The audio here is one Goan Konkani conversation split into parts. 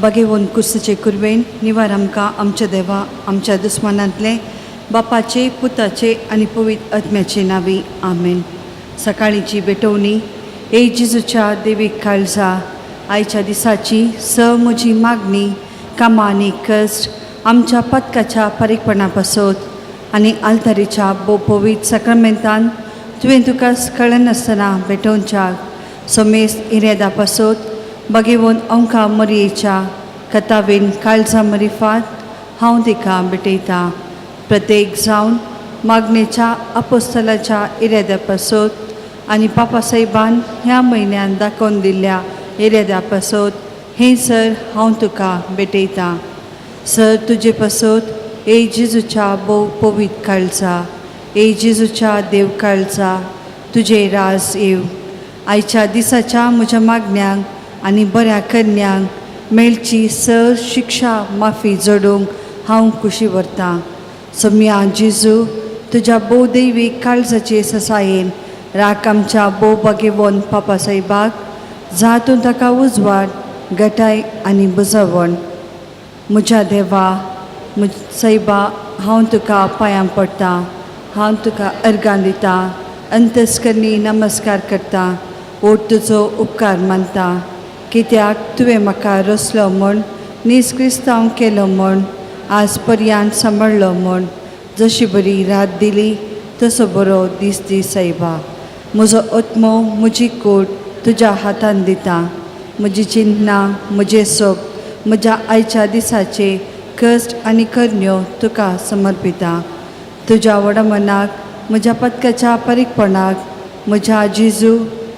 बागेवन कुर्सचे कुरवेन निवार आमकां आमच्या देवा आमच्या दुस्मानांतले बापाचे पुताचे आनी पवित्र आत्म्याचे नावी आमेन. सकाळीची भेटवणी. ए जेजूच्या देवीक काळजा, आयच्या दिसाची स म्हजी मागणी कामां आनी कश्ट आमच्या पदकाच्या फारीकपणा पासत आनी आल्तारीच्या भोव पवित्र साक्रामेंतान तुवें तुका कळनासतना भेटोवच्याक समेस्त इरेदा पासत बागेवन अंका मरयेच्या कथावेन काळजा मरिफात हांव तिका भेटयतां. प्रत्येक जावन मागणेच्या अपोस्तलाच्या इराद्या पासत आनी पापा साहेबान ह्या म्हयन्यान दाखोवन दिल्ल्या इराद्या पासत हें सर हांव तुका भेटयतां. सर तुजे पासत ए जेजूच्या भोव पवित्र काळजा, ए जेजूच्या देव काळजा, तुजें राज येव. आयच्या दिसाच्या म्हज्या मागण्यांक आनी बऱ्या कन्यांक मेळची सर शिक्षा माफी जोडूंक हांव खुशी व्हरतां. सोम्या जेजू, तुज्या भोव दैवीक काळजाचे ससायेन राख आमच्या भोव बागेवन पापा साहेबाक, जातून ताका उजवाड गटाय आनी बुजवण. म्हज्या देवा, म्हज सायबा, हांव तुका पांयां पडटा, हांव तुका अर्गां दिता, अंतस्करणी नमस्कार करता, ओट तुजो उपकार मानता, कित्याक तुवें म्हाका रचलो म्हूण, नीज क्रिस्तांव केलो म्हूण, आज पर्यंत सांबाळ्ळो म्हूण, जशी बरी रात दिली तसो बरो दीस दी. सायबा, म्हजो आत्मो म्हजी कूड तुज्या हातान दिता. म्हजी चिंतना, म्हजें सोप, म्हज्या आयच्या दिसाचे कश्ट आनी करण्यो तुका समर्पिता. तुज्या व्हडा मनाक, म्हज्या पदकाच्या फारीकपणाक, म्हज्या जेजू,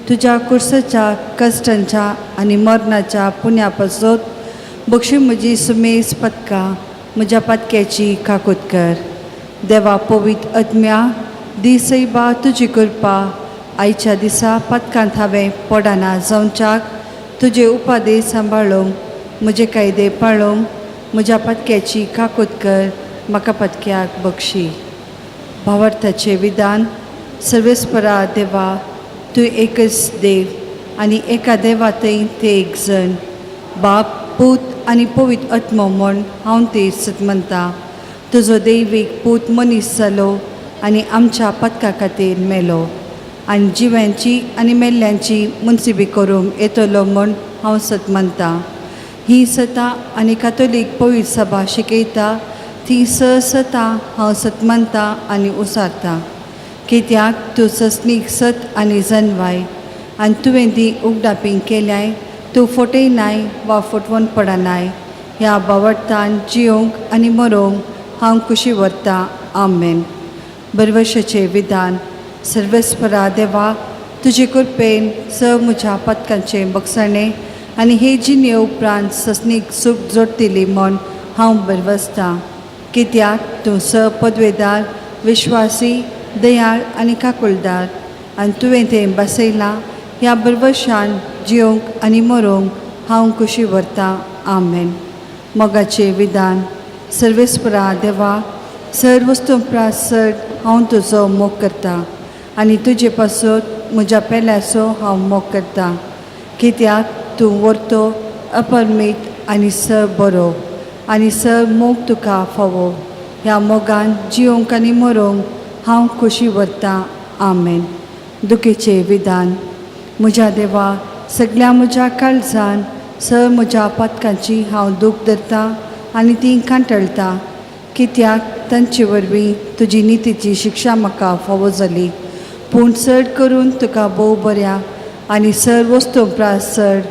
तुज्या कुर्साच्या कश्टांच्या आनी मरणाच्या पुण्या पासत बक्षी म्हजी सुमेस पदकां, म्हज्या पदक्याची काकूत कर. देवा पवित्र आत्म्या, दी सैबा तुजी कृपा. आयच्या दिसा पदकांत हांवें पडना जावच्याक तुजे उपादेश सांबाळूंक, म्हजे कायदे पाळूंक म्हज्या पदक्याची काकूत कर, म्हाका पदक्याक बक्षी. भावार्थाचें विधान. सर्वेस्परा देवा, तूं एकच देव आनी एका देवा थंय ते एक जण बाप, पूत आनी पवित्र आत्मो म्हूण हांव ते सत मानता. तुजो दैवीक पूत मनीस जालो आनी आमच्या पदका खातीर मेलो आनी जिव्यांची आनी मेल्ल्यांची मुनसिबी करूंक येतलो म्हूण हांव सत मानता. ही सतां आनी कातोलीक पवित्र सभा शिकयता ती स सतां हांव सत मानता आनी उसारता, कित्याक तूं सस्नीक सत आनी जनवाय आनी तुवें ती उगडापींग केल्याय. तूं फटयनाय वा फटवण पडनाय. ह्या बावडतान जियोंक आनी मरोंक हांव खुशी व्हरतां. आमेन. बरवशाचें विधान. सर्वेस्परा देवा, तुजे कृपेन स म्हज्या पदकांचें बक्षाणें आनी हे जिणे उपरांत सस्नीक सूख जोडटली म्हूण हांव बरवसतां, कित्याक तूं स पदवेदार, विश्वासी, दयाळ आनी काकुळदार आनी तुवें तें बसयलां. ह्या बरवशान जियोंक आनी मरोंक हांव खुशी व्हरतां. आमेन. मोगाचें विधान. सर्वेस्परा देवा, सर वस्तू प्रास चड हांव तुजो मोग करता आनी तुजे पासत म्हज्या पेल्याचो हांव मोग करता, कित्याक तूं व्हरतो, अपरमीत आनी स बरो आनी स मोग तुका फावो. ह्या मोगान जियोंक आनी मरोंक हांव खोशी व्हरतां. आमेन. दुखेचें विधान. म्हज्या देवा, सगल्या म्हज्या काळजान स म्हज्या पातकांची हांव दूख धरता आनी ती कांटळटा, कित्याक तांचे वरवीं तुजी नितीची शिक्षा म्हाका फावो जाली. पूण चड करून तुका भोव बऱ्या आनी सर वस्तू प्रास चड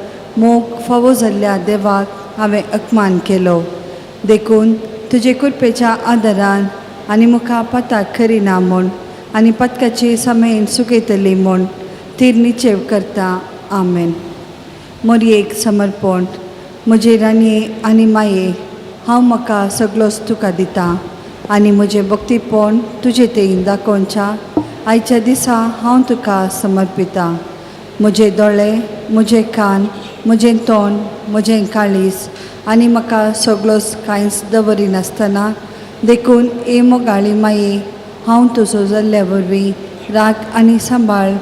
मोग फावो जाल्ल्या देवाक हांवें अपमान केलो. देखून तुजे कृपेच्या आदारान आनी मुखार पताक खरी ना म्हूण आनी पदकाचे समयेन सुकयतली म्हूण तीर निचेव करता. आमेन. मोरयेक समर्पण. म्हजे राणये आनी माये, हांव म्हाका सगळोच तुका दिता आनी म्हजें भक्तीपण तुजे तें दाखोवच्या आयच्या दिसा हांव तुका समर्पिता. म्हजे दोळे, म्हजे कान, म्हजें तोंड, म्हजें काळीज आनी म्हाका सगळोच कांयच दवरिनासतना. देखून ए मोगाळी माये, हांव तुजो जाल्ल्या वरवीं राख आनी सांबाळ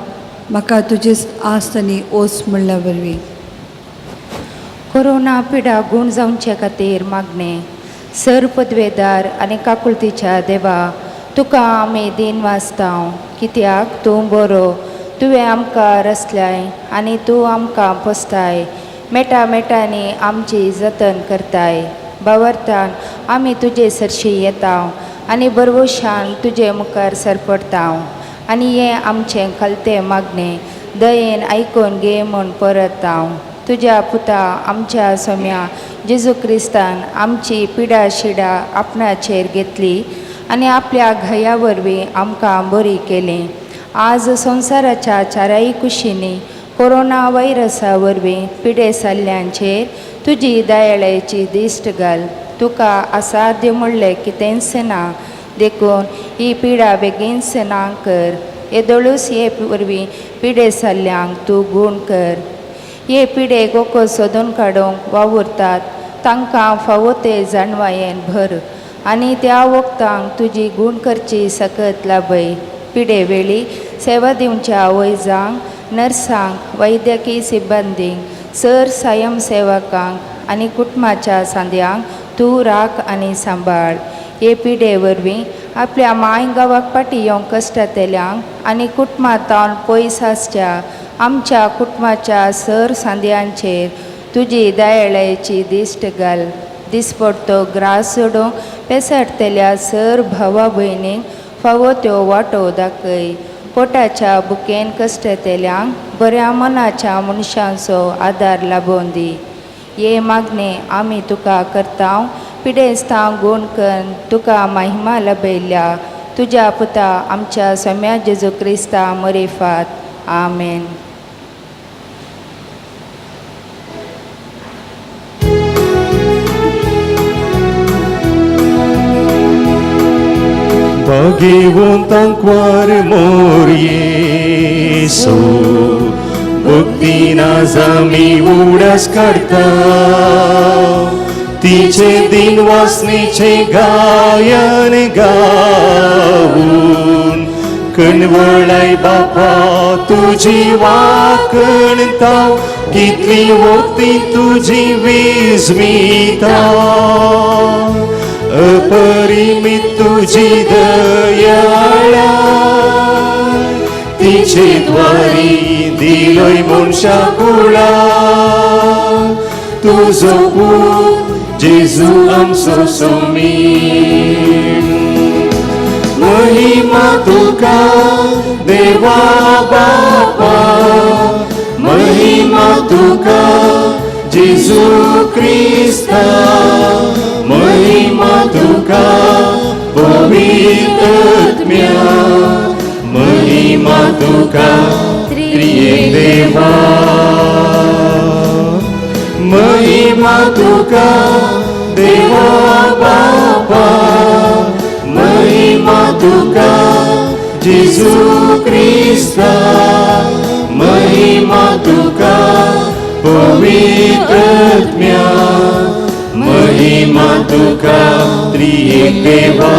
म्हाका तुजी आस्त आनी ओस म्हणल्या वरवीं. कोरोना पिडा गूण जावचे खातीर मागणें. सर पदवेदार आनी काकुळतीच्या देवा, तुका आमी दीन वाचता, कित्याक तूं बरो, तुवें आमकां रचल्याय आनी तूं आमकां पोसताय, मेटा मेटांनी आमची जतन करताय. बावरतान आमी तुजे सरशी येता आनी बरवशान तुजे मुखार सरपडटा आनी हें आमचें खालतें मागणें दयेन आयकून घे म्हूण परत हांव. तुज्या पुता आमच्या सोम्या जेजू क्रिस्तान आमची पिडा शिडा आपणाचेर घेतली आनी आपल्या घाया वरवीं आमकां बरी केली. आज संवसाराच्या चाराय कुशींनी कोरोना व्हायरसा वरवीं पिडे जाल्ल्यांचेर तुजी दयाळाची दिश्ट घाल. तुका असाध्य म्हणलें कितेंच ना, देखून ही पिडा बेगीनच ना कर. येदोळूच हे वरवीं पिडे जाल्ल्यांक तूं गूण कर. हे पिडेक वखद सोदून काडूंक वावुरतात तांकां फावो ते जाणवायेन भर आनी त्या वखदांक तुजी गूण करची सकत लाभय. पिडे वेळी सेवा दिवच्या वैजांक, नर्सांक, वैद्यकीय सिब्बंदींक, सर स्वयं सेवकांक आनी कुटुंबाच्या सांद्यांक तूं राख आनी सांबाळ. हे पिडे वरवीं आपल्या माय गांवाक फाटी येवंक कश्टांतल्यांक आनी कुटुंबांतावन पयस आसच्या आमच्या कुटुंबाच्या सर सांद्यांचेर तुजी दयाळाची दिश्ट घाल. दिसपडतो ग्रास सोडूंक पेसडटल्या सर भावा भयणींक फावो त्यो वाटो दाखय. पोटाच्या बुकेन कश्टतल्यांक बऱ्या मनाच्या मनशांचो आदार लाबोवन दी. हे मागणे आमी तुका करता, पिडेस्तां गूण कन्न तुका महिमा लभयल्या तुज्या पुता आमच्या सोम्या जेजू क्रिस्ता मरिफात. आमेन. भगवंतांकवार मोर येसू, भक्तीन आमी उडास काडटा, तिचे दिन वासनेचे गायन गावून कणवळाय बापा तुजी वाकणता, कितली वक्ती तुजी विस्मिता, अपरिमित तुजी दयाळा, तिचे द्वारी दिलोय मनशा कुळा, तुजो पूत जेजू आमचो सोमीण. महिमा तुका देवा बापा, महिमा तुका जेजू क्रिस्ता, महिमा तुका पवित्र आत्म्या, महिमा तुका त्रियेक देवा, महिमा तुका देवा बापा, महिमा तुका जेजू क्रिस्ता, महिमा तुका पवित्र आत्म्या, महिमा तुका त्रियेक देवा.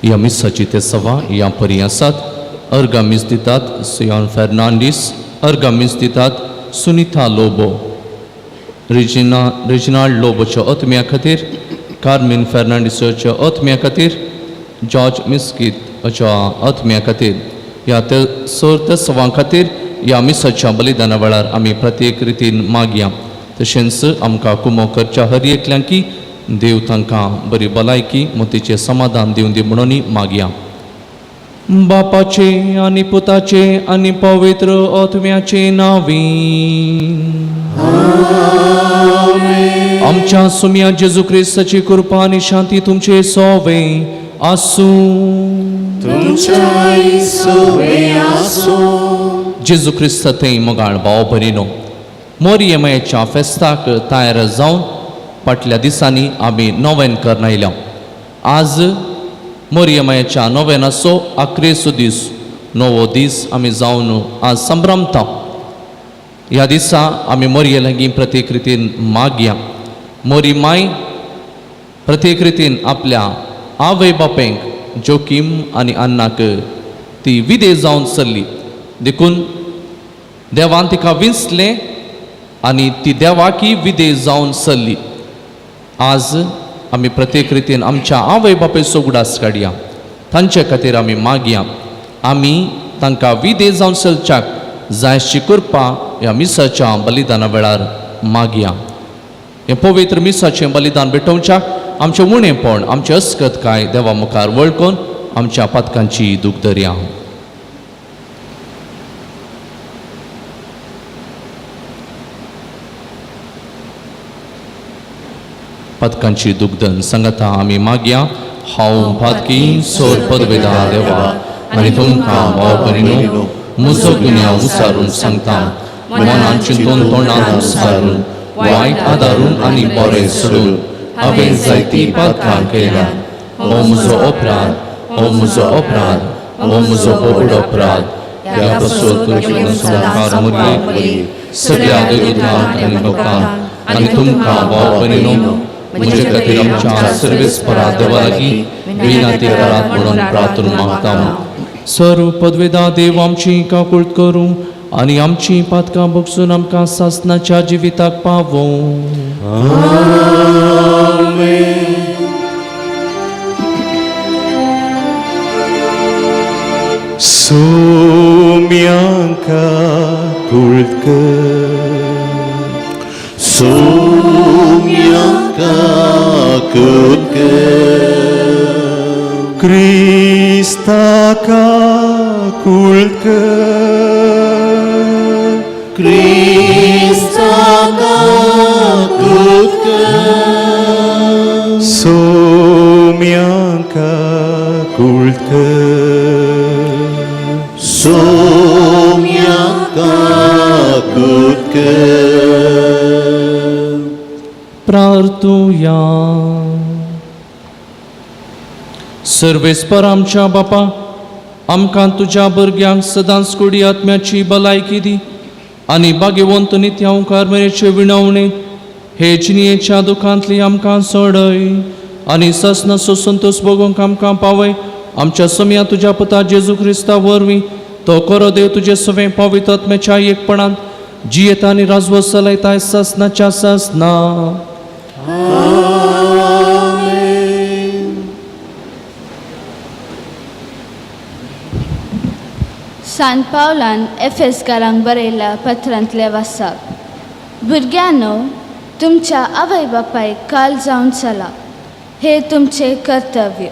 ह्या मिसाची ते सवा ह्या परी आसात. अर्गा मीस दितात सियोन फेर्नांडीस, अर्गा मीस दितात सुनिता लोबो, रिजिना रिजिनाल्ड लोबोच्या आत्म्या खातीर, कार्मीन फेर्नांडीसाच्या आत्म्या खातीर, जॉर्ज मिस्कीत हाच्या आत्म्या खातीर. ह्या ते सर ते सवां खातीर ह्या मिसाच्या बलिदाना वेळार आमी प्रत्येक रितीन मागया. तशेंच आमकां कुमो करच्या हर एकल्यांकी देव तांकां बरी भलायकी मोतीचें समाधान दिवन दी म्हणून मागया. बापाचे आनी पुताचे आनी पवित्र आत्म्याचे नांवी. आमच्या सुम्या जेजू क्रिस्ताची कृपा आनी शांती तुमचे सोवे आसूं. तुमच्याय सोवे आसूं. जेजू क्रिस्त थंय मोगाळ भाव भरिनो, मोरये मायेच्या फेस्ताक तयार जावन फाटल्या दिसांनी आमी नोवेन करून आयल्या. आज मोरये मायेच्या नोवेनाचो आक्रेचो दीस, नवो दीस आमी जावन आज संभ्रमता. ह्या दिसा आमी मोरये लागीं प्रत्येक रितीन मागया. मोरी माय प्रत्येक रितीन आपल्या आवय बापायक जोकीम आनी अन्नाक ती विदे जावन सरली, देखून देवान तिका विंचलें आनी ती देवाकी विदेश जावन सरली. आज आमी प्रत्येक रितीन आमच्या आवय बापायचो उगडास काडया, तांचे खातीर आमी मागया. आमी तांकां विदेश जावन चलच्याक जायशी कृपा ह्या मिसाच्या बलिदाना वेळार मागया. हें पवित्र मिसाचें बलिदान भेटोवच्याक आमचें उणेपण, आमचें अस्कतकाय देवा मुखार वळखून आमच्या पातकांची दूख धरया. पातकांची दुग्धन सांगता आमी मागया. हांव पातकी सोर पदवेदा देवा आनी तुमकां भाव भयणीनो म्हजो गुन्यांव उसारून सांगता. मनान चिंतून तोंडान उसारून वायट आदारून आनी बरें सोडून हांवें जायती पातकां केल्या. हो म्हजो अपराध, हो म्हजो अपराध, हो म्हजो व्हड अपराध. ह्या पासून मुरली सगळ्या देवदूतांक आनी भक्तांक आनी तुमकां भाव भयणीनो म्हजे खातीर आमच्या सर्वेस्परा देवा लागीं विनंती करात म्हणून प्रार्थना मागता. सर्व पदवेदा देव आमची काकूळत करूं आनी आमची पातकां भोगसून आमकां सासनाच्या जिविताक पावोवं. सोम्यांका कुळकर, सोम्यांका कुळकर, क्रिस्ताका कुळकर, क्रिस्ताका कुळकर, सोम्यांका कुळकर, सोम्यांका कुळकर. प्रार्थुया. सर्वेस्पर आमच्या बापा, आमकां तुज्या भुरग्यांक सदांच कुडी आत्म्याची भलायकी दी आनी भाग्यवंत नित्यांकार मेरेचे विणवणे हे जिणयेच्या दुखांतली आमकां सोडय आनी ससनाचो संतोश भोगोवंक आमकां पावय. आमच्या समया तुज्या पुता जेजू क्रिस्ता वरवीं तो करो देव तुजे सवें पवित्र आत्म्याच्या एकपणांत जियेता आनी राजवट चलयताय ससनाच्या ससना. सान पावलान एफेसकारांक बरयल्या पत्रांतले वासाप. भुरग्यांनो, तुमच्या आवय बापायक काल जावन चला, हे तुमचें कर्तव्य.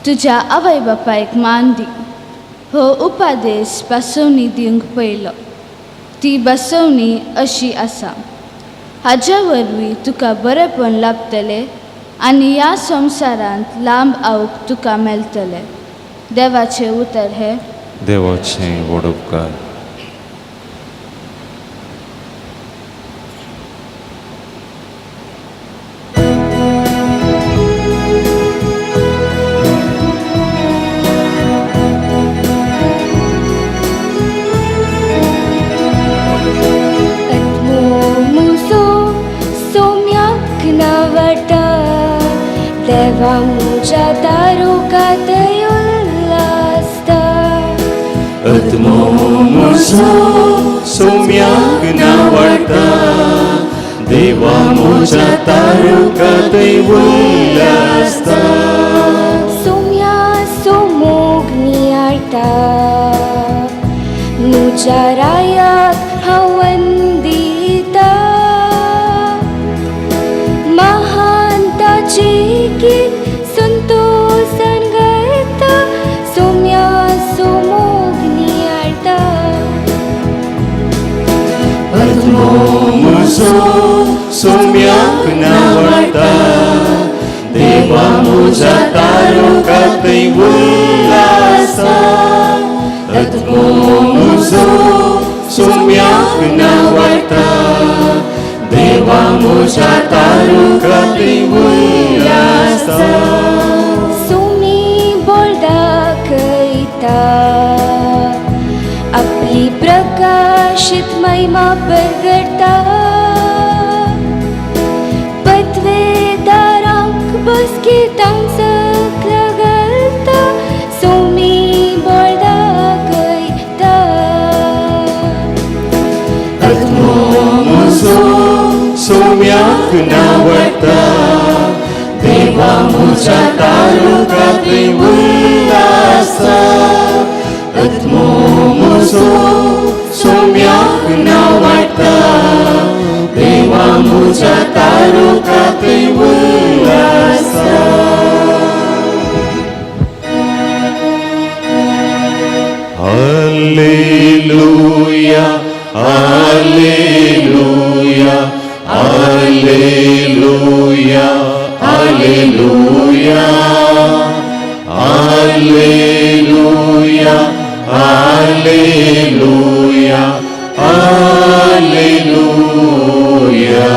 तुज्या आवय बापायक मान दी. हो उपादेश बसवणी दिवंक पयलो. ती बसवणी अशी आसा, हाज्या वरवीं तुका बरेंपण लाभतलें आनी ह्या संवसारांत लांब आवक तुका मेळटलें. देवाचें उतर हें. देवाचें व्हड उपकार. सोम्याक नावडटा देवा म्हज्या तारुकात उल्लासता. आत्मो म्हजो सोम्याक नावडटा देवा म्हज्या तारुकात उल्लासता. सोम्या सोमोग नियाळटा म्हज्या रायाक हांव वंदिता. महानताची गीत संतोषान गायता सोम्या सोमोग नियाळटा. आत्मो म्हजो सोम्याक नावडटा देवा म्हज्या तारुकात उल्लासता. आत्मो म्हजो सोम्याक नावडटा देवा म्हज्या तारुकात उल्लासता. सोमी बोलदाखयता आपली प्रकाशित महिमा परगडटा. पदवेदारांक बसकेतांक सकला घालता सोमी बोलदाखयता. मुजा तालुकांतय उल्लासा आत्मो म्हजो सोम्याक नांवाडटा देवा मुजा तालुकांतय उल्लासा. Alleluia, Alleluia, Alleluia, Alleluia, Alleluia, Alleluia, Alleluia.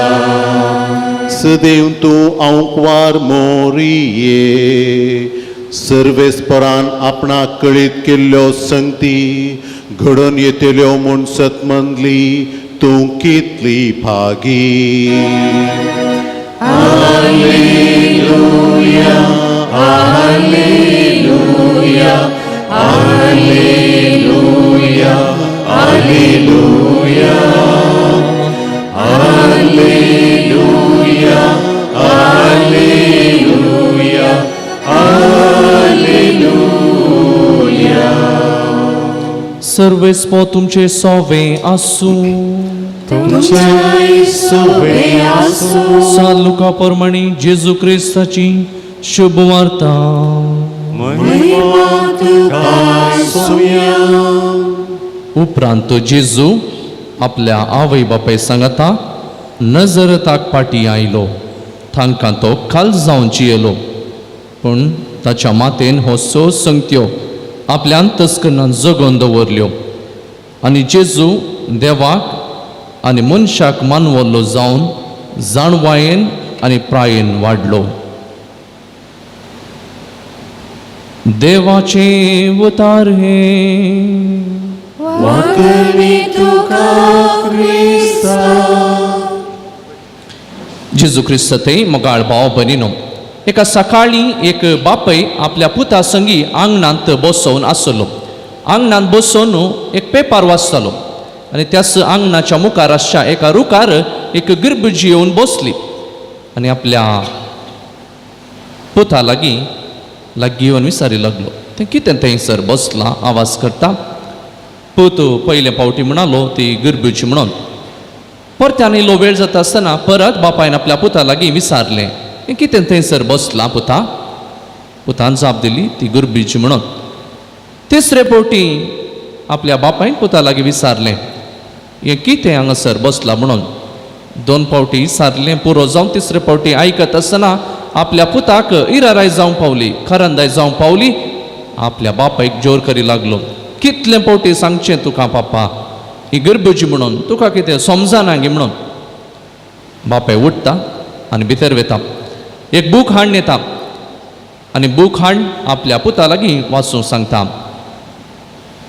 सदैव तूं आंकवार मोरिये सर्वेस्परान आपणाक कळीत केल्ल्यो संगती घडोवन येतल्यो म्हूण सतमनली तूं कितली भागी. Alleluia, Alleluia, Alleluia, Alleluia, Alleluia, Alleluia, Alleluia. सर्वेस्पो तुमचे सोवे आसूं. तुमच्याय सोवे आसूं. सान लुका प्रमाणे जेजू क्रिस्ताची शुभ वार्ता. महिमा तुका सोम्या. उपरांत जेजू आपल्या आवय बापाय सांगता नजरताक पाटी आयलो. तांकां तो खाल जावन जियेलो, पूण ताच्या मातेन हो स संगत्यो आपल्या अंतस्करणान जगोवन दवरल्यो आनी जेजू देवाक आनी मनशाक मानवल्लो जावन जाणवायेन आनी प्रायेन वाडलो. देवाचे उतार हे वाकणी तुका क्रिस्ता. जेजू क्रिस्त थंय मोगाळ भाव भयणीनो, एका सकाळीं एक बापय आपल्या पुता संगी आंगणांत बसोवन आसलो. आंगणांत बसोवन एक पेपर वाचतालो आनी त्याच आंगणाच्या मुखार आसच्या एका रुखार एक गिरबुजी येवन बसली आनी आपल्या पुता लागीं लागीं येवन विचारी लागलो, तें कितें थंयसर बसलां आवाज करता? पूत पयले फावटी म्हणालो ती गिरबुजी म्हणून. परत्यान इल्लो वेळ जाता आसतना परत बापायन आपल्या पुता लागीं विचारलें, हें कितें थंयसर बसलां पुता? पुतान जाप दिली ती गुरबीची म्हणून. तिसरे फावटी आपल्या बापायन पुता लागीं विचारलें, हें कितें हांगासर बसलां म्हणून. दोन फावटी विचारलें पुरो जावन तिसरे फावटी आयकत आसतना आपल्या पुताक इराराय जावंक पावली, खरंदाय जावंक पावली. आपल्या बापायक जोर करी लागलो, कितले फावटी सांगचें तुका पापा ही गरबजी म्हणून, तुका कितें समजना गे म्हणून. बापाय उठता आनी भितर वता, एक बूक हाडून येता आनी बूक हाडून आपल्या पुता लागीं वाचूंक सांगता.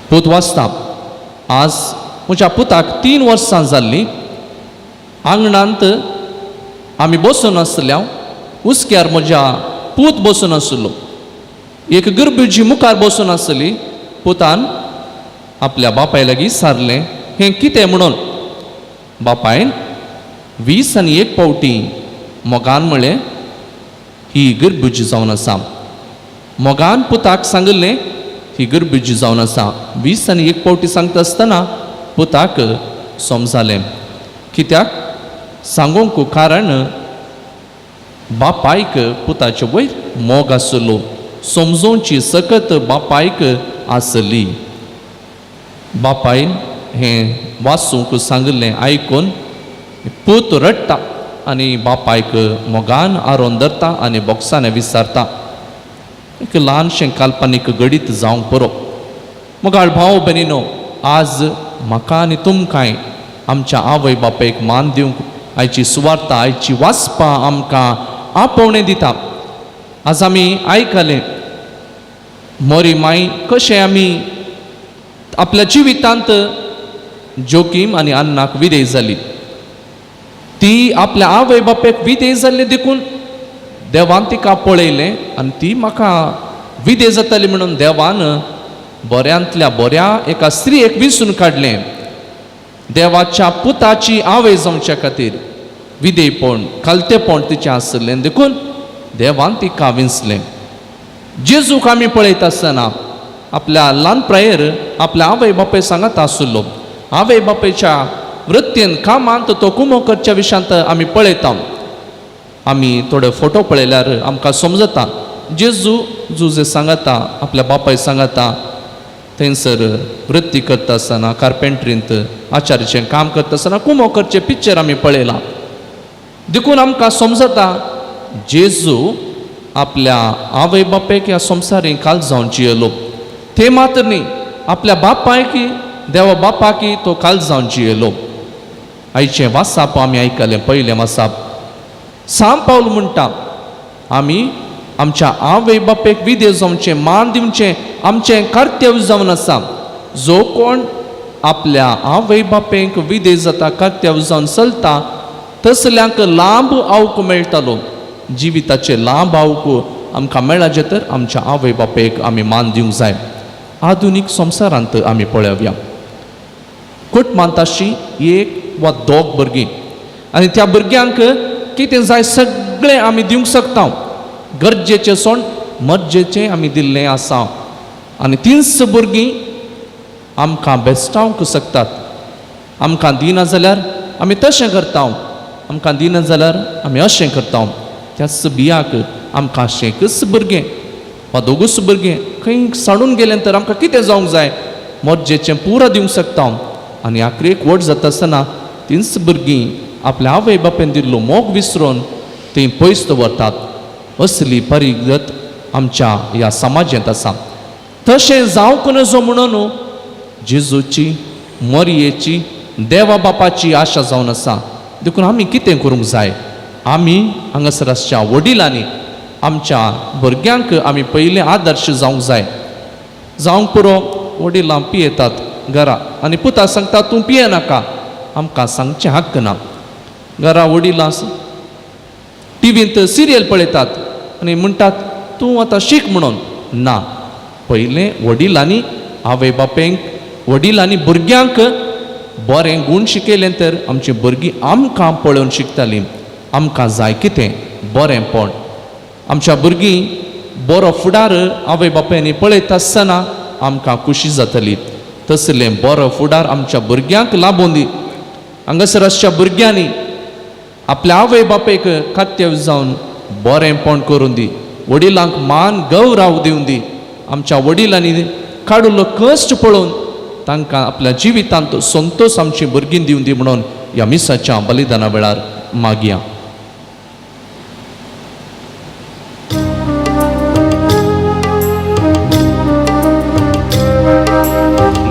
पूत वाचता, आज म्हज्या पुताक 3 वर्सां जाल्लीं. आंगणांत आमी बसून आसल्या हुस्क्यार म्हज्या पूत बसून आसलो. एक गरबजी मुखार बसून आसली. पुतान आपल्या बापाय लागीं सारलें, हें कितें म्हणून. बापायन 21 फावटी मोगान म्हळें, ही गरबुजी जावन आसा. मोगान पुताक सांगिल्लें, ही गरबुजी जावन आसा. 21 फावटी सांगता आसतना पुताक समजालें. कित्याक सांगूंक कारण बापायक पुताचे वयर मोग आसलो, समजोवची सकत बापायक आसली. बापायन हें वाचूंक सांगिल्लें आयकून पूत रडटा आनी बापायक मोगान आरोवन धरता आनी बोक्साने विचारता. एक ल्हानशें काल्पनीक घडीत जावंक पुरो. मोगाळ भाव भयणीनो, आज म्हाका आनी तुमकांय आमच्या आवय बापायक मान दिवंक आयची सुवार्ता, आयची वाचपां आमकां आपोवणें दिता. आज आमी आयकलें मोरी माई कशें आमी आपल्या जिवितांत जोकीम आनी अन्नाक विधेय जाली. ती आपल्या आवय बापायक विधेय जाल्ली देखून देवान तिका पळयलें आनी ती म्हाका विधेय जाताली म्हणून देवान बऱ्यांतल्या बऱ्या एका स्त्रियेक विसून काडलें. देवाच्या पुताची आवय जावच्या खातीर विधेयपण खालतेपण तिचें आसलें देखून देवान तिका विंचलें. जेजूक आमी पळयता आसतना आपल्या ल्हान प्रायेर आपल्या आवय बापाय सांगात आशिल्लो. आवय बापायच्या वृत्तीन कामांत तो कुमो करच्या विशयांत आमी पळयता. आमी थोडे फोटो पळयल्यार आमकां समजता जेजू जुजे सांगाता आपल्या बापाय सांगाता थंयसर वृत्ती करता आसतना कार्पेंट्रींत आचार्याचें काम करता आसतना कुमो करचें पिक्चर आमी पळयलां. देखून आमकां समजता जेजू आपल्या आवय बापायक ह्या संवसारीं काल जावन जियेलो. ते मात्र न्ही, आपल्या बापायक देवा बापाकी तो काल जावन जियेलो. आयचें वासाप आमी आयकलें. पयलें वासाप सांत पावल म्हणटा आमी आमच्या आवय बापायक विदे जावचें, मान दिवचें आमचें कर्तव्य जावन आसा. जो कोण आपल्या आवय बापायक विदे जाता, कर्तव्य जावन चलता, तसल्यांक लांब आवक मेळटालो. जिविताचें लांब आवक आमकां मेळाचें तर आमच्या आवय बापायक आमी मान दिवंक जाय. आधुनीक संवसारांत आमी पळोवया कुटुंबांत आशी एक वा दोग भुरगीं आनी त्या भुरग्यांक कितें जाय सगळें आमी दिवंक शकता. गरजेचें सोंड मर्जेचें आमी दिल्लें आसा आनी तींच भुरगीं आमकां बेस्टावंक शकतात. आमकां दिना जाल्यार आमी तशें करता, आमकां दिना जाल्यार आमी अशें करता. त्याच बियाक आमकां अशेंकच भुरगें वा दोगूच भुरगें खंय साडून गेलें तर आमकां कितें जावंक जाय मर्जेचें पुरो दिवंक शकता. आनी आखरेक व्हड जाता आसतना तींच भुरगीं आपल्या आवय बापायन दिल्लो मोग विसरून तीं पयस दवरतात. असली परिगत आमच्या ह्या समाजांत आसा. तशें जावंक नजो म्हणून जेजूची मरयेची देवा बापाची आशा जावन आसा. देखून आमी कितें करूंक जाय, आमी हांगासर आसच्या वडिलांनी आमच्या भुरग्यांक आमी पयलें आदर्श जावंक जाय. जावंक पुरो वडिलां पियेतात घरा आनी पुता सांगता तूं पियेनाका, आमकां सांगचें हक्क ना. घरा वडिलां टिवींत सिरियल पळयतात आनी म्हणटात तूं आतां शीक म्हणून. ना, पयलें वडिलांनी आवय बापायक वडिलांनी भुरग्यांक बरें गूण शिकयलें तर आमचीं भुरगीं आमकां पळोवन शिकतालीं. आमकां जाय कितें बरेंपण. आमच्या भुरगीं बरो फुडार आवय बापायनी पळयता आसतना आमकां खुशी जातली. तसलें बरो फुडार आमच्या भुरग्यांक लाबून दी. हांगासर आसच्या भुरग्यांनी आपल्या आवय बापायक कर्तव्य जावन बरेंपण करून दी, वडिलांक मान गौराव दिवन दी. आमच्या वडिलांनी काडिल्लो कश्ट पळोवन तांकां आपल्या जिवितांत संतोश आमची भुरगीं दिवन दी म्हणून ह्या मिसाच्या बलिदाना वेळार मागया.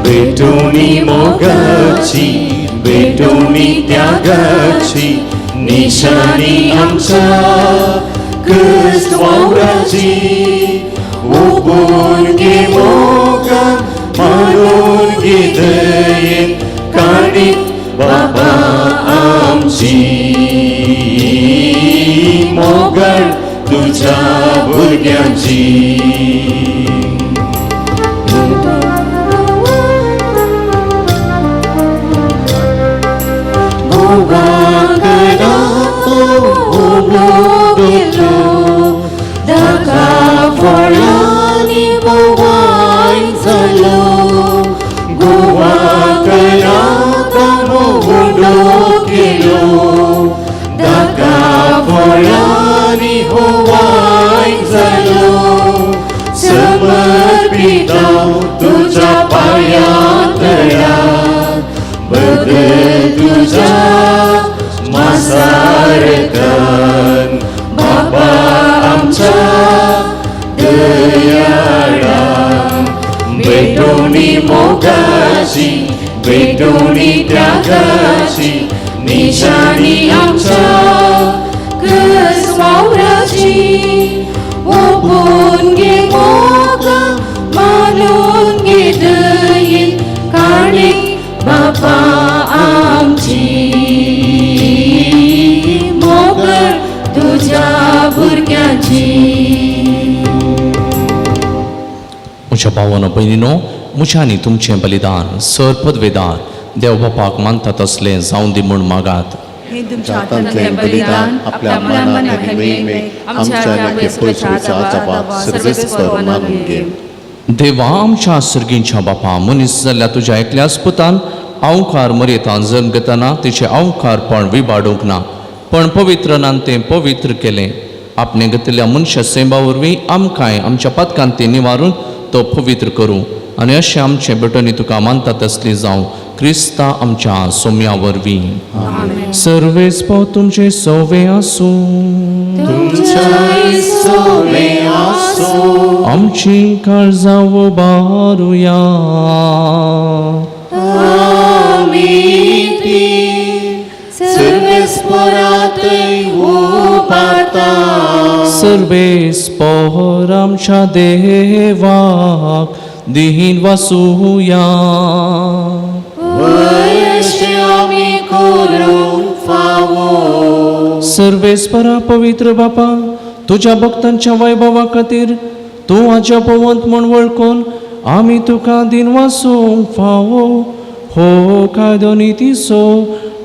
भेटोनी मोगाची, भेटोनी त्यागाची निशाणी आमच्या क्रिस्त वावराची. उबून गे मोगान मानून गे दयेन काडीत बाबा आमची मोगाळ तुझ्या भुरग्यांची. तुझ्या पाया तळा बदल तुझ्या मासारकन बाबा आमच्या दयाळा. भेटोनी मोगाची, भेटोनी त्यागाची निशाणी आमच्या क्रिस्त वावराची. ओपून गे मोगा मानून गे दयेन काडीत बाबा आमची मोगळ तुझ्या भुरग्यांची. म्हज्या भावानो भयणीनो, म्हज्या आनी तुमचें बलिदान सर पदवेदार देव बापाक मानता तसलें जावं दी म्हूण मागात. हे तुमच्या हातांतलें बलिदान आपल्या मनान आनी महिमेक आमच्या आनी पयसुच्या जबाब सर्वेस्पर मानून घे. देवा आमच्या सर्गींच्या बापा, मनीस जाल्ल्या तुज्या एकल्याच पुतान अवकार मर्येतान जल्म घेतना तिचें अवकारपण विबाडूंक ना, पण पवित्रनान तें पवित्र केलें. आपणे घेतिल्ल्या मनशा सेंबा वरवीं आमकांय आमच्या पातकान तें निवारून तो पवित्र करूं आनी अशें आमचें भेटोनी तुका मानता तसली जावं क्रिस्ता आमच्या सोम्या वरवीं. सर्वेस्पर तुमचें सोवे आसूं. आमची काळजां उबारुया. सर्वेस्पर आमच्या देवाक दीन वासुया. सर्वेस्परा पवित्र बापा, तुज्या भक्तांच्या वैभवा खातीर तूं आज्या पवंत म्हूण वळखून आमी तुका दीन वासूंक फावो हो कायदो नितीचो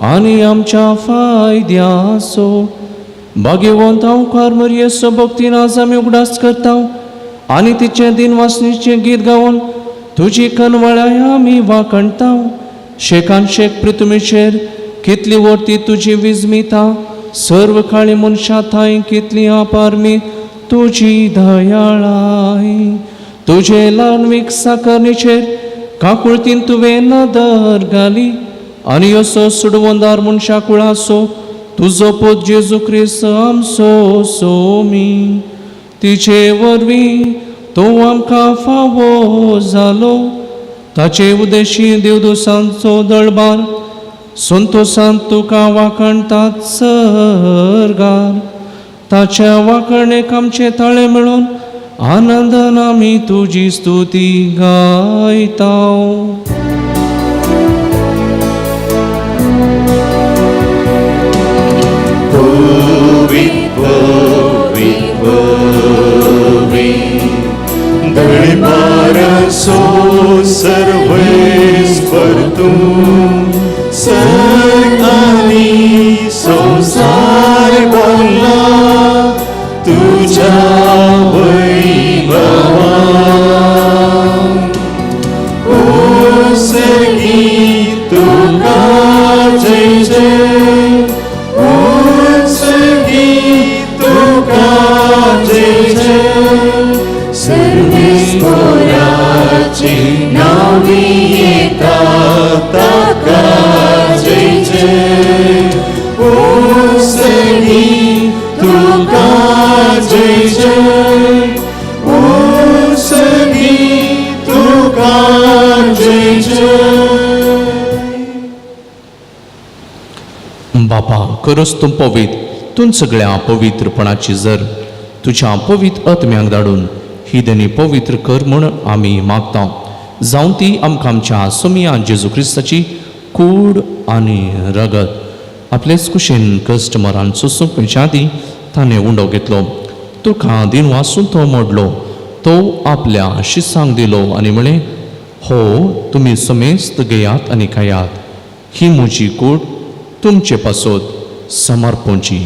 आनी आमच्या फायद्याचो. भाग्यवंत अवकार मरयेचो भक्तीन आज आमी उगडास करता आनी तिचें दिन वासनीचें गीत गावन तुजी कनवळाय आमी वाखणता. शेकान शेक पृथ्वीचेर कितली वर्ती तुजी विजमिता, सर्व काळी मनशां थांय कितली अपारमी तुजी दयाळाय. तुजे ल्हानवीक साकरणीचेर काकुळतीन तुवें नदर घाली आनी असो सुडवंदार मनशा कुळाचो तुजो पूत जेजू क्रिस्त आमचो सोमी. तिचे वरवीं तो आमकां फावो जालो. ताचे उदेशी देवदुसांचो दळबार संतोसान तुका वाखणतात सरगार. ताच्या वाखणेक आमचे ताळे मेळून आनंदान आमी तुजी स्तुती गायता. दळबारासो सर्वेस्पर तूं सर्ग आनी संवसार भरला तुज्या वैभवान. ओ सर्गी तुका जय जय, ओ सर्गी तुका जय जय. सर्वेस्पराचे नांवी येता ताका जय जय. ओ सर्गी तुका जय जय, ओ सर्गी तुका जय जय. बापा, खरोच तूं पवित्र, तूं सगळ्या पवित्रपणाची जर तुज्या पवित्र आत्म्यांक धाडून ही देणी पवित्र कर म्हूण आमी मागता. जावं ती आमकां आमच्या सोमिया जेजू क्रिस्ताची कूड आनी रगत. आपलेच कुशीन कस्टमरान सोसूंक मेळच्या आदीं ताणें उंडो घेतलो, तुका दिन वासून तो मोडलो, तो आपल्या शिसांक दिलो आनी म्हळें, हो तुमी समेस्त घेयात आनी खायात, ही म्हजी कूड तुमचे पासत समर्पणची.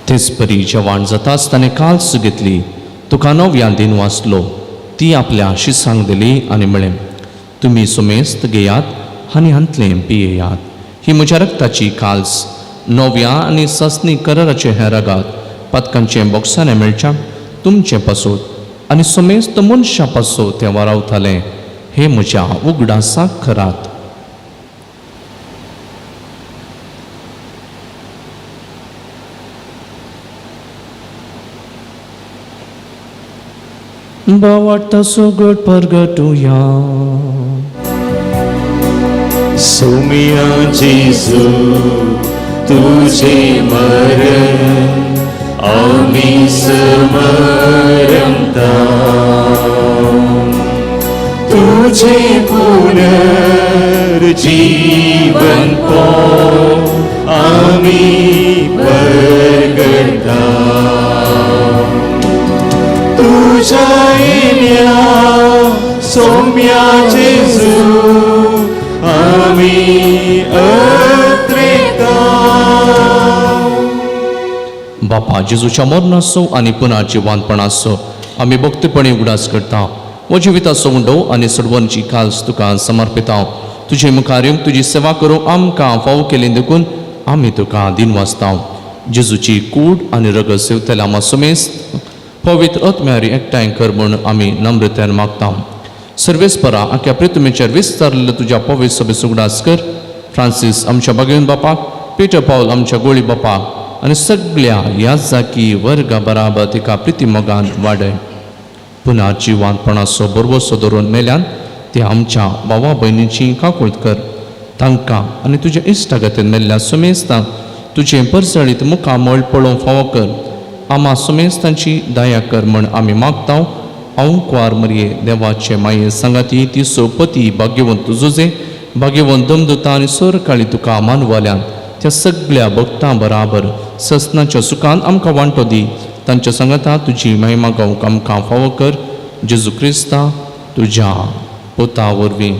तेच परी जेवण जाताच ताणें काल्स घेतली, तुका नव्या दिन वाचलो, ती आपल्या शिसांक दिली आनी म्हळें, तुमी सुमेस्त घेयात आनी हांतलें पियेयात, ही म्हज्या रक्ताची काल्स नव्या आनी ससनी कराराचें हें रगात पातकांचें बोक्सांनी मेळच्या तुमचें पासत आनी समेस्त मनशां पासत तें वारावतालें. हे म्हज्या उगडासाक करात. बावाटता सुगट परगटुया. सोमिया जेजू तुझे मरण आमी समरता, तुझे पुनर्जीवन पो आमी परगटा. बापा जेजूच्या मरणाचो आनी पुना जिवानपणाचो आमी भक्तीपणी उगडास करता. हो जिविताचो उंडो आनी सोडवणची काल्स तुका समर्पिता. तुजे मुखार येवंक तुजी सेवा करूंक आमकां फावो केली देखून आमी तुका दिनवासता. जेजूची कूड आनी रगत सेवतल्या आमा समेस्त पवित्र आत्म्यारी एकठांय कर म्हूण आमी नम्रतेन मागता. सर्वेस्परा आख्या प्रितुमेचेर विस्तारलेल्या तुज्या पवित्र सभेचो उगडास कर. फ्रांसीस आमच्या बागेवन बापाक, पिटर पावल आमच्या गोळी बापाक आनी सगळ्या ह्या जाकी वर्गा बराबर तिका प्रिती मोगान वाडय. पुना जिवानपणाचो बरवसो धरून मेल्यान ते आमच्या भावा भयणीची काकूळत कर. तांकां आनी तुज्या इश्टागतीन मेल्ल्या सुमेस्तांक तुजें परजळीत मुखामळ पळोवंक फावो कर. आमा सुमेस्तांची दया कर म्हण आमी मागता. हांव कुवार मरये देवाचे माये सांगाती ती सोपती भाग्यवंत जुजे भाग्यवंत दमदुता आनी सोरकाळी तुका मानवल्यान त्या सगळ्या भक्तां बराबर ससनाच्या सुखान आमकां वांटो दी. तांच्या सांगाता तुजी महिमा गावंक आमकां फावो कर. जेजू क्रिस्ता तुज्या पुता वरवीं.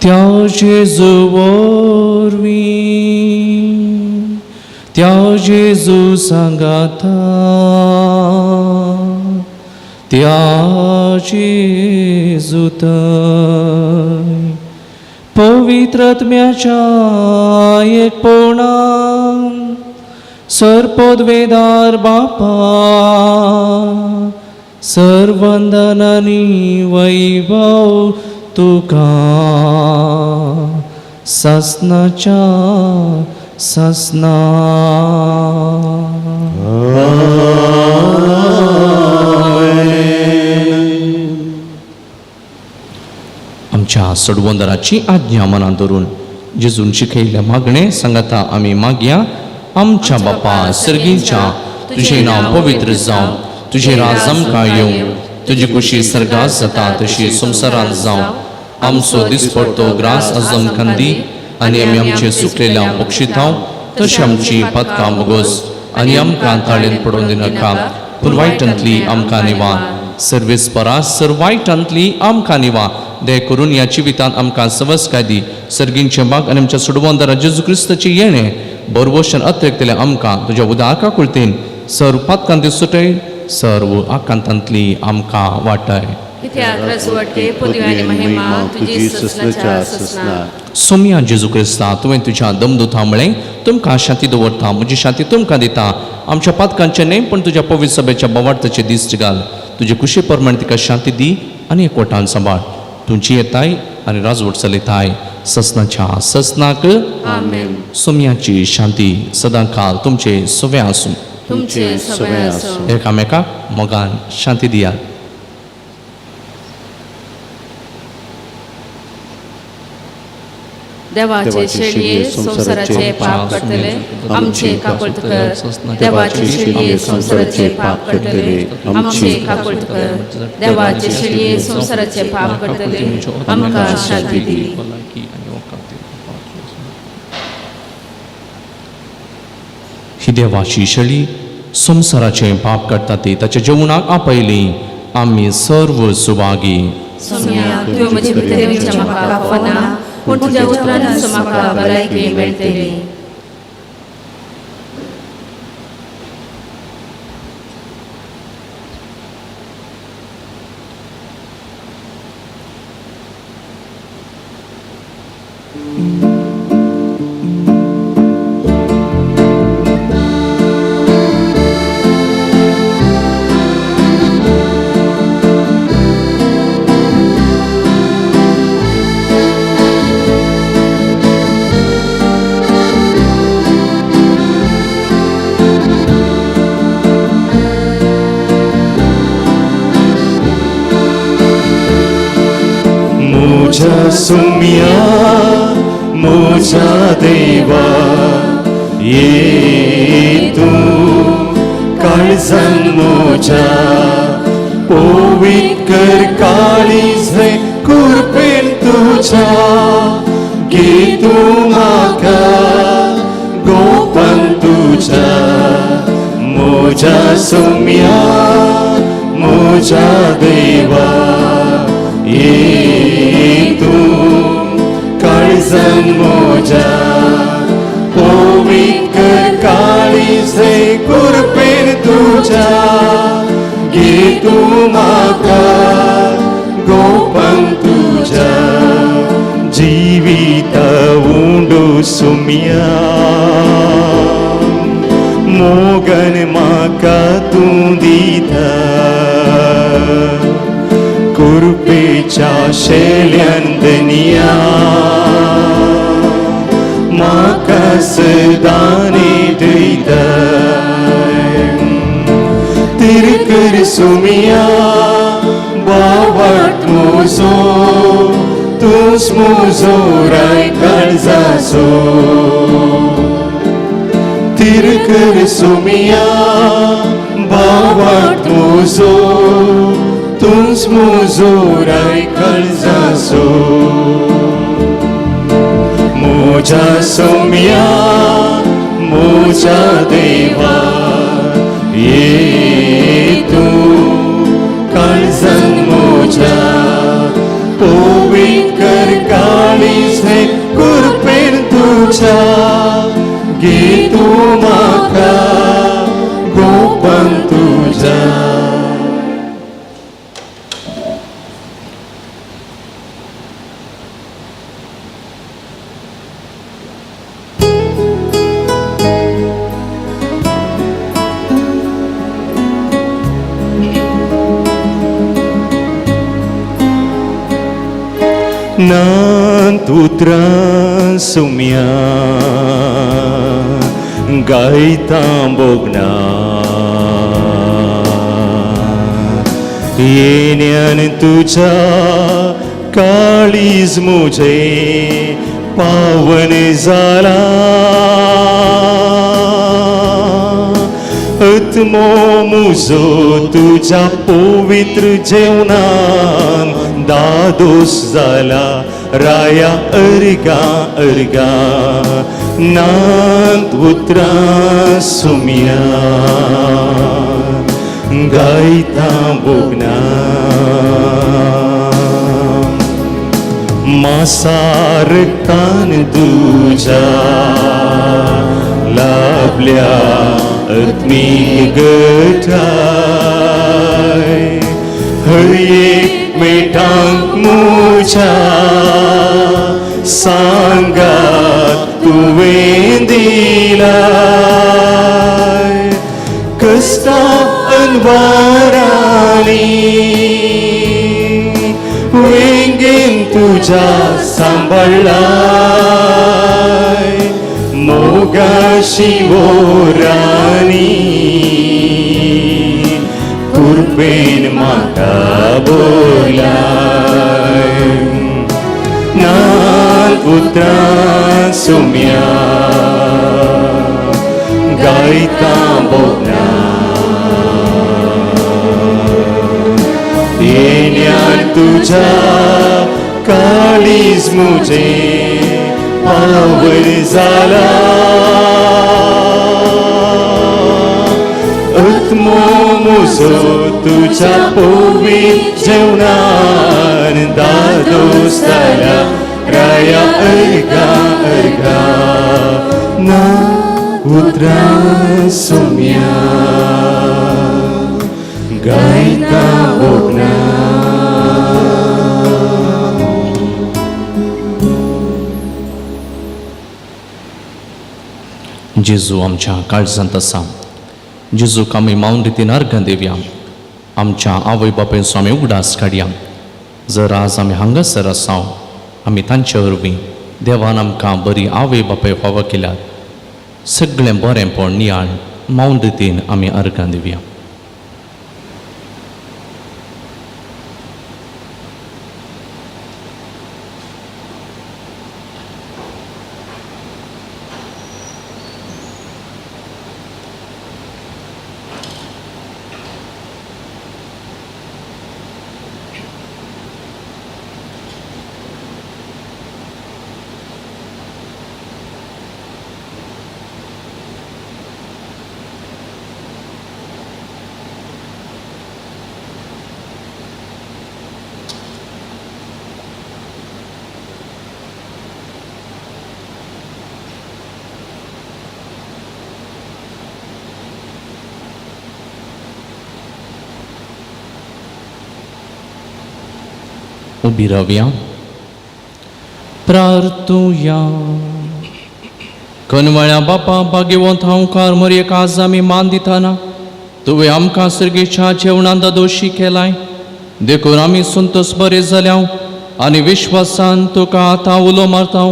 त्या जेजू वरवीं, त्या जेजू सांगाता, त्या जेजू थंय पवित्र आत्म्याच्या एकपणान सर्पोद्वेदार बापा सर्वंदनानी वैभव तुका ससनाच्या ससना. आमच्या सडवंदराची आज्ञा मनात धरून जेजून शिकयल्ल्या मागणे सांगाता आमी मागया. आमच्या बापा सर्गीच्या, तुजें नांव पवित्र जावं, तुजें राज आमकां येवं, तुजी खुशी सर्गात जाता तशी संवसारांत जावं. आमचो दिसपडतो ग्रास आज आमकां दी आनी आमी आमचे सुकलेल्या बक्षितांव तशी आमची पदकां बोगोस आनी आमकां ताळेन पडोवन दिनाका पूण वायटांतली आमकां निवा. सर्वेस परा सर वायटांतली आमकां निवा. दे करून ह्या जिवितांत आमकां सवसकाय दी. सर्गींचे बाग आनी आमच्या सोडवंदरा जेजू क्रिस्ताचें येणें बरवशन अतिरिक्तलें आमकां तुज्या उदाका कुळतेन सर्व पातकांती सुटय सर्व आकांतांतली आमकां वाटाय. कित्याक रजवटे पदवी आनी महिमा तुजी ससनाच्या ससना. सोम्या जेजू क्रिस्ता, तुवें तुज्या दमदुता म्हळें तुमकां शांती दवरता, म्हजी शांती तुमकां दिता. आमच्या पातकांचें न्हय पूण तुज्या पवित्र सभेच्या बोवार्थाचे दीस घाल. तुजे कुशे प्रमाण तिका शांती दी आनी एकवटान सांबाळ. तुमची येताय आनी राजवट चलयताय ससनाच्या ससनाक. आमेन. सोम्याची शांती सदांकाल तुमचे सवे आसूं. तुमचे सगळे आसूं. एकामेकाक मोगान शांती दियात. देवाचे शेळये संवसाराचे पाप करतले आमचे काकुळट कर. देवाचे शेळये संवसाराचे पाप करतले आमचे काकुळट कर. देवाचे शेळये संवसाराचे पाप करतले आमकां शांती दी. ही देवाची शेळी संवसाराचें पाप काडटा ती ताच्या जेवणाक आपयली आमी सर्व सुभागी. सोम्या, तुवें म्हजे भितर येवचें म्हाका आफना पूण तुज्या उतरानच म्हाका भलायकी मेळटली. मुझा सुमिया मुझा देवा ये तू काळजान मुझा पवित्र कर काळीज हे कुरपेन तुझ्या गे तू म्हाका गोपन तुझ्या मुझा सुमिया मुझा देवा ये तू काळजान मुझा. तूं म्हाका गोपन तुज्या जिविता उंडो सुम्या मोगन म्हाका तूं दिता कुरपेच्या शेल्यान दनिया म्हाका सदां नेटयता तिरकर सुमिया बावट मुजो तूंच मुजो राय काळजाचो तिरकर सुमिया बावट मुजो तूंच मुजो राय काळजाचो मुजा सुमिया मुजा देवा ये तूं काळजान मुजा पवित्र काळीज हे कुरपेन तुज्या गे तूं म्हाका गोपन तुज्या. नांत उतरां सुम्या गायता भोगना येण्यान तुज्या काळीज मुजें पावन जाला आत्मो मुजो तुज्या पवित्र जेवणान दादोस जाला राया अर्गा अर्गा नांत उतरां सुम्या गायता भोगना मासारतान तुज्या लाभल्या आत्मीक गठाय हर एक मेटांक मुज्या सांगात तुवें दिलाय कश्टा अनवारांनी वेंगेन तुज्या सांबाळ्ळाय मोगा शिवोरानी कुरपेन म्हाका बोलाय नांत उतरां सुम्या गायता भोगना येण्यान तुज्या काळीज मुजें पावन जाला आत्मो मुजो तुज्या पवित्र जेवणान दादोस जाला राया अर्गा अर्गा ना उतरां सुम्या गायता भोगना. जेजू आमच्या काळजांत आसा. जेजूक आमी मावन रितीन अर्घां दिवया. आमच्या आवय बापायचो आमी उगडास काडया. जर आज आमी हांगासर आसा आमी तांचे वरवीं देवान आमकां बरी आवय बापाय फावो केल्यात. सगळें बरेंपण नियाळ मावन रितीन आमी अर्घां दिवया. उबी रावया, प्रार्थुया. कनवळ्या बापा भाग्यवंत हांवकार मरयेक आज आमी मान दिताना तुवें आमकां सर्गेच्या जेवणान दोशी केलाय, देखून आमी संतोस बरे जाल्या आनी विश्वासान तुका आतां उलो मारता.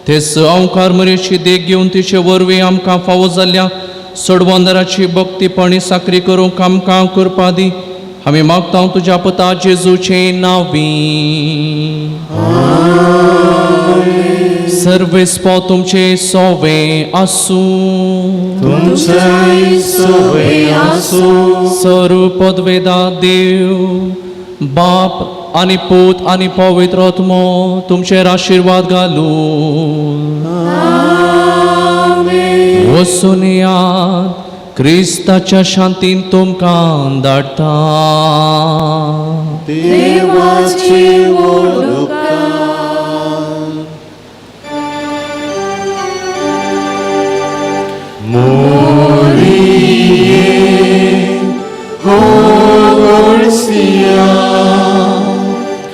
तेच अंवकार मरयेची देख घेवन तिचे वरवीं आमकां फावो जाल्ल्या सोडवंदराची भक्तीपणी साकरी करूंक आमकां करपा दी. आमी मागता तुज्या पुता जेजूचे नांवी. सर्वेस्पो तुमचे सोवे आसूं. तुमचेय सोवे आसूं. सर्व पदवेदा देव बाप आनी पूत आनी पवित्र आत्मो तुमचेर आशिर्वाद घालूं. वचून यात, क्रिस्ताच्या शांतीन तुमकां धाडटा. देवाचे उपकार. मोरिये हो गोडसिया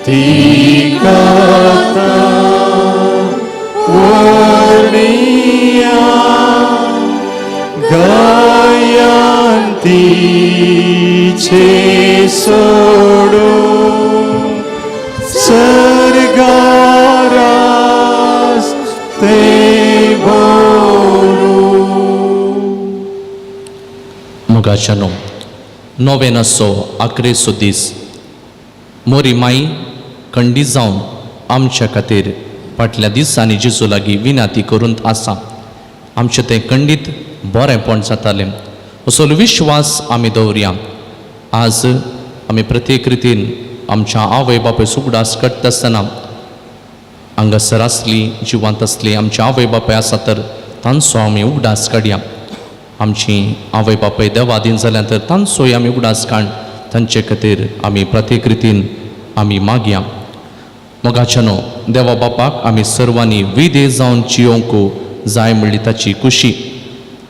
तिका वर्णिया गायांतीचे सोडू सर्गारास ते भोरू. मोगाच्यानो, नोवेनाचो आक्रेचो दीस मोरी माई खंडीत जावन आमच्या खातीर फाटल्या दिसांनी जेजू लागीं विनाती करून आसा. आमचें तें खंडीत बरेंपण जातालें असो विश्वास आमी दवरया. आज आमी प्रत्येक रितीन आमच्या आवय बापूय उगडास काडटा आसतना हांगासर आसली जिवांत आसली आमच्या आवय बापूय आसा तर तांचो आमी उगडास काडया. आमची आवय बापूय देवादीन जाल्यार तर तांचोय आमी उगडास काड तांचे खातीर आमी प्रत्येक रितीन आमी मागया. मोगाच्यानो, देवा बापाक आमी सर्वांनी विदे जावन जियोंक जाय म्हणली ताची खुशी.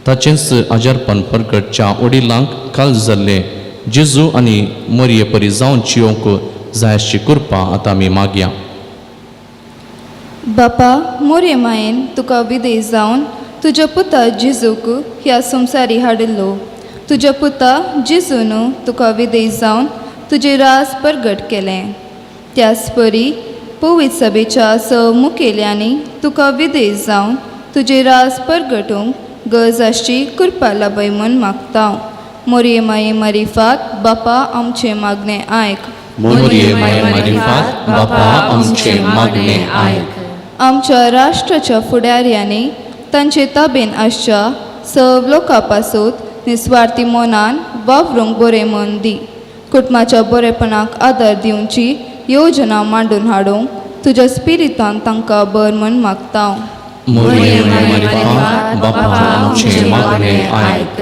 ताचेंच आजारपण परगटच्या वडिलांक काल जाल्ले जेजू आनी मरये परी जावन जियोंक जाय अशी कृपा आतां आमी मागया. बापा, मोरे मायेन तुका विदेश जावन तुज्या पुता जेजूक ह्या संवसारी हाडिल्लो. तुज्या पुता जेजून तुका विदेश जावन तुजें राज परगट केलें. त्याच परी पवित्र सभेच्या स मुखेल्यांनी तुका विदेश जावन तुजें राज परगटूंक गरज आसची कृपा लाभय म्हूण मागता. मोरये माये मारिफात बापा आमचें मागणें आयक. मोरये माये मारिफात बापा आमचें मागणें आयक. आमच्या राष्ट्राच्या फुडाऱ्यांनी तांचे ताबेन आसच्या सव लोकां पासून निस्वार्थी मनान वावरूंक बरें मन दी. कुटुंबाच्या बरेपणाक आदार दिवची योजना मांडून हाडूंक तुज्या स्पिरितान तांकां बर म्हूण मागता. मोरये माये मारिफात बापा आमचें मागणें आयक.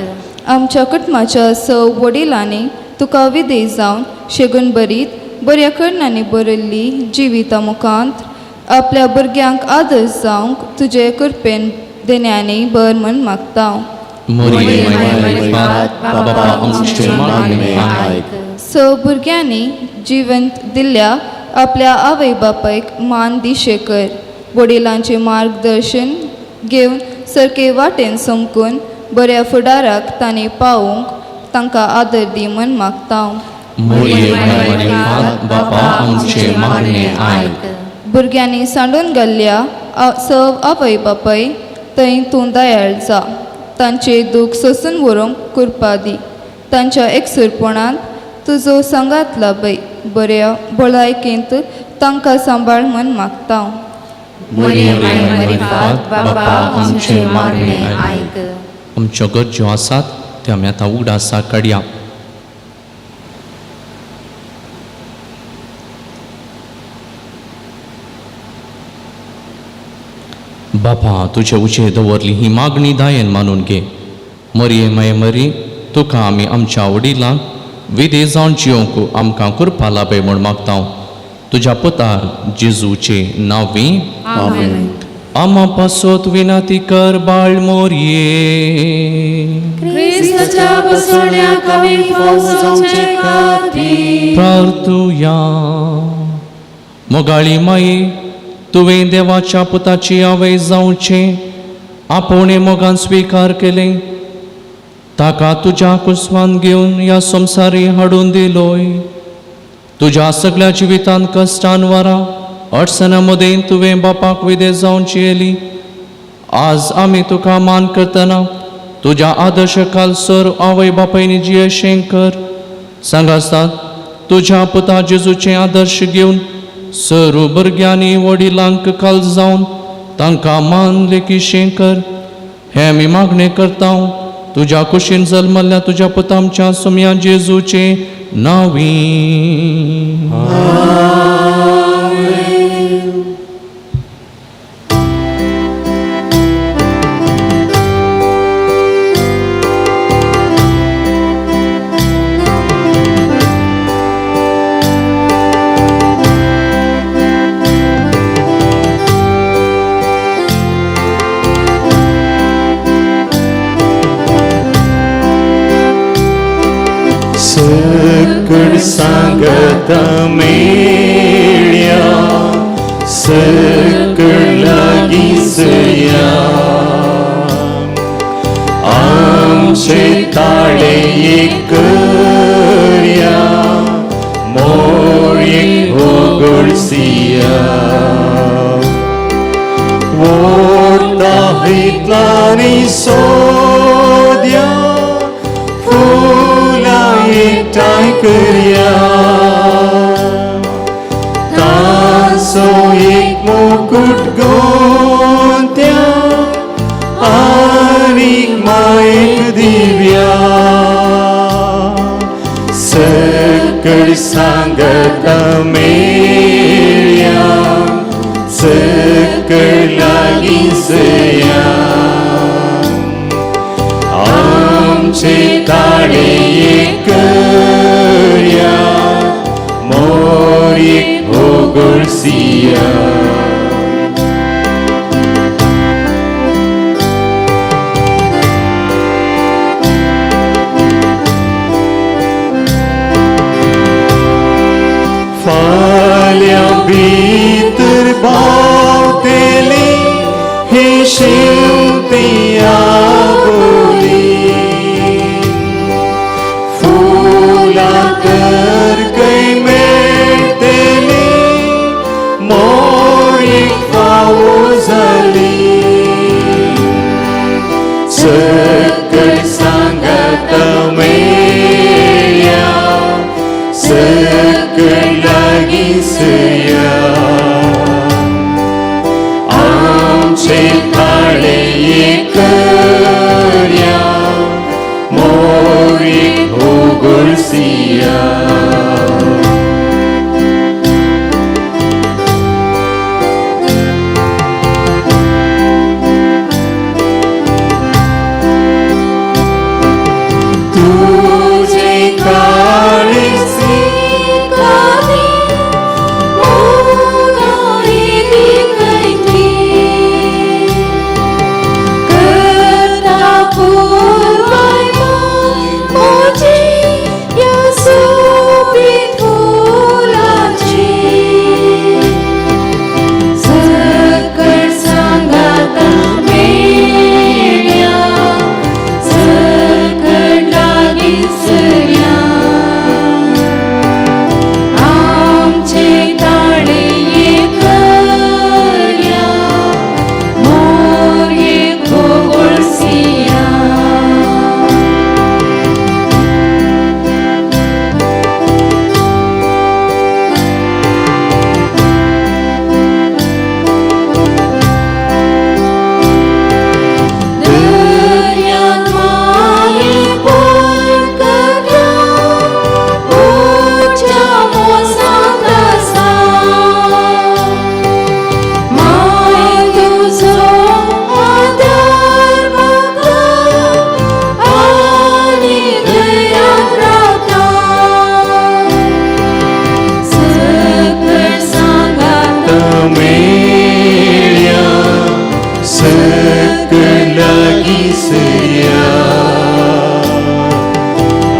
आमच्या कुटुंबाच्या सव वडिलांनी तुका विदेश जावन शेगून बरीत बऱ्या करणांनी बरयल्ली जिविता मुखांत आपल्या भुरग्यांक आदर्श जावंक तुजे कृपेन देण्यांनी बर म्हूण मागता. मोरये माये मारिफात बापा आमचें मागणें आयक. स भुरग्यांनी जिवंत दिल्ल्या आपल्या आवय बापायक मान दिशे कर. वडिलांचें मार्गदर्शन घेवन सारके वाटेन समकून बऱ्या फुडाराक तांणी पावोवंक तांकां आदर दी म्हूण मागता. मोरये माये मारिफात बापा आमचें मागणें आयक. भुरग्यांनी सांडून घाल्ल्या सव आवय बापाय थंय तूं दयाळ जा. तांचें दूख सोसून व्हरूंक कृपा दी. तांच्या एकसुरपणांत तुजो सांगात लाभय. बऱ्या भलायकेंत तांकां सांबाळ म्हूण मागता. मोरये माये मारिफात बापा आमचें मागणें आयक. आमच्यो गरज्यो आसात त्यो आमी आतां उगडासा काडया. बापा, तुजे उचेर दवरली ही मागणी दायेन मानून घे. मरये माये मरी तुका आमी आमच्या वडिलांक विदे जावन जियोंक आमकां कृपा लाभय म्हूण मागता. तुज्या पुता जेजूचे नांवी. आमेन. आमा पासत विनाती कर बाळ मोरये. क्रिस्ताच्या बसवण्याक आमी फाव जावचे खातीर. प्रार्थुया. मोगाळी माई, तुवें देवाच्या पुताची आवय जावचें आपोवणें मोगान स्विकार केलें. ताका तुज्या कुसवान घेवन ह्या संवसारी हाडून दिलोय. तुज्या सगळ्या जिवितांत कश्टान वारा अडचणां मदें तुवें बापाक विदेश जावची येली. आज आमी तुका मान करतना तुज्या आदर्श खालसर आवय बापायनी जियेशें कर. सांगासतात तुज्या पुता जेजूचें आदर्श घेवन सरू भुरग्यांनी वडिलांक खाल जावन तांकां मान लेखीशें कर. हें आमी मागणें करता तुज्या कुशीन जल्मल्ल्या तुज्या पुता आमच्या सोम्या जेजूचे नांवी. सकळ सांगत मेळ्या, सकळ लागींसया, आमचे ताळे एक करया, मोरयेक होगळसिया. वोडता हितलांनी सोद्या, फुलां एकठांय करया, ताचो एक मुकूट गोंत्या आनीक मायक दिव्या. सकळ सांगत मेळ्या, सकळ लागींसया, आमचे ताळे एक करया, मोरयेक होगळसिया. फाल्यां भितर भावतली ही शेवती आबोली, फुलां तर खंय मेळटली, मोरयेक फावो जाली. सकळ सांगत मेळ्या, सकळ लागींसया, आमचे ताळे एक करया, मोरयेक होगळसिया. तुझे काळीज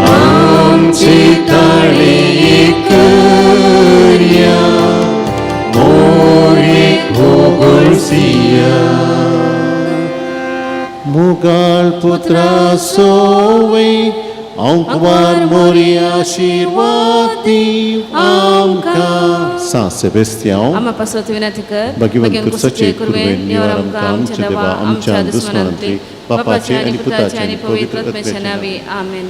आमचे ताळे एक करया, मुगाळ पुत्रा सोवे आंकवार मोरी आशीर्वाद दी आमकां. सां सेबेस्तियांव, आमा पासत विनंती कर. भगवंत कुर्साचे कुर्वेन निवार आमकां आमच्या देवा आमच्या दुस्मनांतली, बापाचे आनी पुताचे आनी पवित्र आत्म्याच्या नांवी. आमेन.